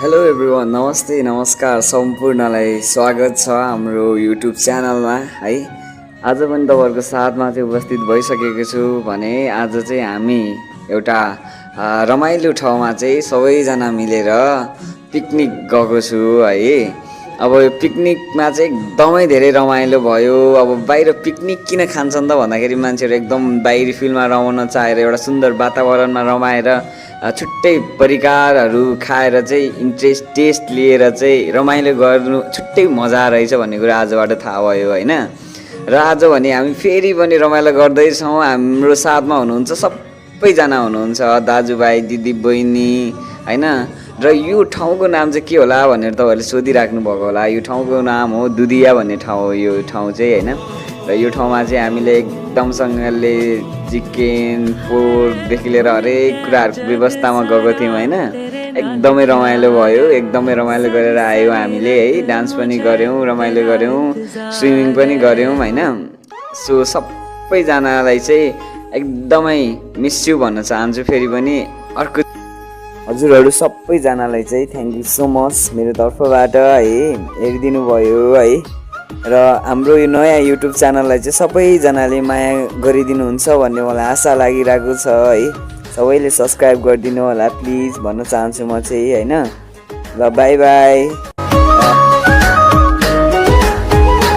Hello everyone, नमस्ते नमस्कार सम्पूर्णलाई स्वागत छ हाम्रो युट्युब च्यानलमा है। आज पनि तपाईँहरूको साथमा चाहिँ उपस्थित भइसकेको छु भने आज चाहिँ हामी एउटा रमाइलो ठाउँमा चाहिँ सबैजना मिलेर पिकनिक गएको छु है। अब यो पिकनिकमा चाहिँ एकदमै धेरै रमाइलो भयो। अब बाहिर पिकनिक किन खान्छन् त भन्दाखेरि मान्छेहरू एकदम बाहिरी फिल्डमा रमाउन चाहेर एउटा सुन्दर वातावरणमा रमाएर छुट्टै परिकारहरू खाएर चाहिँ टेस्ट लिएर चाहिँ रमाइलो गर्नु छुट्टै मजा रहेछ भन्ने कुरा आजबाट थाहा भयो होइन। र आज भने हामी फेरि पनि रमाइलो गर्दैछौँ। हाम्रो साथमा हुनुहुन्छ सबैजना हुनुहुन्छ, दाजुभाइ दिदी बहिनी होइन। र यो ठाउँको नाम चाहिँ के होला भनेर तपाईँहरूले सोधिराख्नु भएको होला। यो ठाउँको नाम हो दुधिया भन्ने ठाउँ हो यो ठाउँ चाहिँ होइन। र यो ठाउँमा चाहिँ हामीले एकदमसँगले चिकन पोर्कदेखि लिएर हरेक कुराहरूको व्यवस्थामा गएको थियौँ होइन। एकदमै रमाइलो भयो, एकदमै रमाइलो गरेर आयौँ हामीले है। डान्स पनि गऱ्यौँ, रमाइलो गऱ्यौँ, स्विमिङ पनि गऱ्यौँ होइन। सो सबैजनालाई चाहिँ एकदमै मिस यु भन्न चाहन्छु फेरि पनि अर्को। हजुरहरू सबैजनालाई चाहिँ थ्याङ्क यू सो मच मेरो तर्फबाट है, हेरिदिनु भयो है। र हाम्रो यो नयाँ युट्युब च्यानललाई चाहिँ सबैजनाले माया गरिदिनुहुन्छ भन्ने मलाई आशा लागिरहेको छ है। सबैले सब्सक्राइब गरिदिनु होला प्लिज भन्न चाहन्छु म चाहिँ होइन। ल बाई बाई।